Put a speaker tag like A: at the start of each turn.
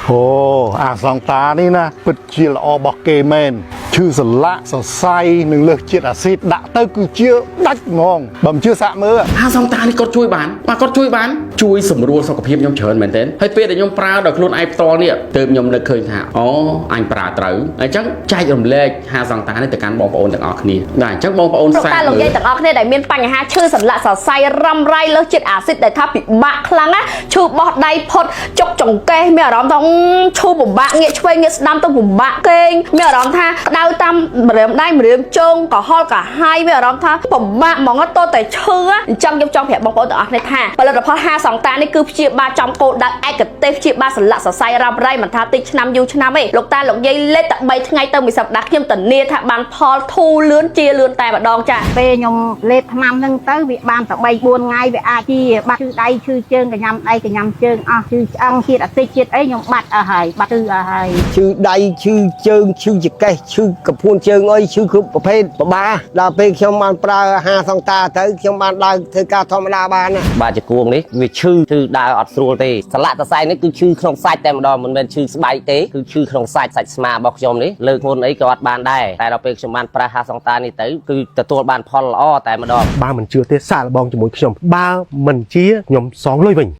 A: អូអាសង្តានេះណាពិតជាល្អរបស់គេមែនឈឺសន្លាក់សរសៃនិងលើសជាតិអាស៊ីតដាក់ទៅគឺជាដាច់ហ្មងបើមិនជឿសាកមើល
B: ហាសង្តានេះគាត់ជួយបានបាទគាត់ជួយបានជួយសម្រួលសុខភាពខ្ញុំច្រើនមែនទែនហើយពេលដែលខ្ញុំប្រើដោយខ្លួនឯងផ្ទាល់នេះទើបខ្ញុំនឹកឃើញថាអូអញប្រើត្រូវអញ្ចឹងចែករំលែកហាសង្តានេះទៅកាន់បងប្អូនទាំងអស់គ្នាបាទអញ្ចឹងបងប្អូន
C: លោក
B: សាក
C: តាលោកយាយទាំងអស់គ្នាដែលមានបញ្ហាឈឺសន្លាក់សរសៃរ៉ាំរ៉ៃលើសជាតិអាស៊ីតដែលថាពិបាកខ្លាំងណាឈឺបោះដៃផុតចុកចង្កេះមានអារម្មណ៍ថាឈឺពិបាកងាកឆ្វេងងាកស្ដាំទៅពិបាកគេងមានអារម្មណ៍ថាក្តៅតាមម្រាមដៃម្រាមជើងកុហលកាហាយមានអារម្មណ៍ថាពិបាកហ្មងតតែឈឺអញ្ចឹងខ្ញុំចង់ប្រាប់បងប្អូនទាំងអស់គ្នាថាផលិតផលហាសង្តានេះគឺព្យាបាលចំគោលដៅឯកទេសព្យាបាលសន្លាក់សរសៃរ៉ាំរ៉ៃមិនថាតិចឆ្នាំយូរឆ្នាំទេលោកតាលោកយាយលេតតែ3ថ្ងៃទៅមួយសប្តាហ៍ខ្ញុំធានាថាបានផលធូរលឿនជាលឿនតែម្ដងចា៎
D: ពេលខ្ញុំលេបថ្នាំហ្នឹងទៅវាបានតែ3 4ថ្ងៃវាអាចជាបាត់ឈឺដៃឈឺជើងកញ្ញាំដៃកញ្ញាំជើងអស់ឈឺឆ្អឹងជាតិអាស៊ីតជាតិអីខ្ញុំបាត់អស់ហើយបាត់ឈឺអស់ហើយ
E: ឈឺដៃឈឺជើងឈឺចង្កេះឈឺកពួនជើងអុយឈឺគ្រប់ប្រភេទពិបាកដល់ពេលខ្ញុំបានប្រើអាហារសង្តាទៅខ្ញុំបានដើរធ្វើការធម្មតាបានណា
F: បាទជង្គង់នេះវាឈឺឈឺដើរអត់ស្រួលទេសន្លាក់សរសៃនេះគឺឈឺក្នុងសាច់តែម្ដងមិនមែនឈឺស្បែកទេគឺឈឺក្នុងសាច់សាច់ស្មារបស់ខ្ញុំនេះលើកមុនអីក៏អត់បានដែរតែដល់ពេលខ្ញុំបានប្រើហាសង្តានេះទៅគឺទទួលបានផលល្អតែម្ដង
G: បើមិនជឿទេសាកល្បងជាមួយខ្ញុំបើមិនជាខ្ញុំសងលុយវិញ។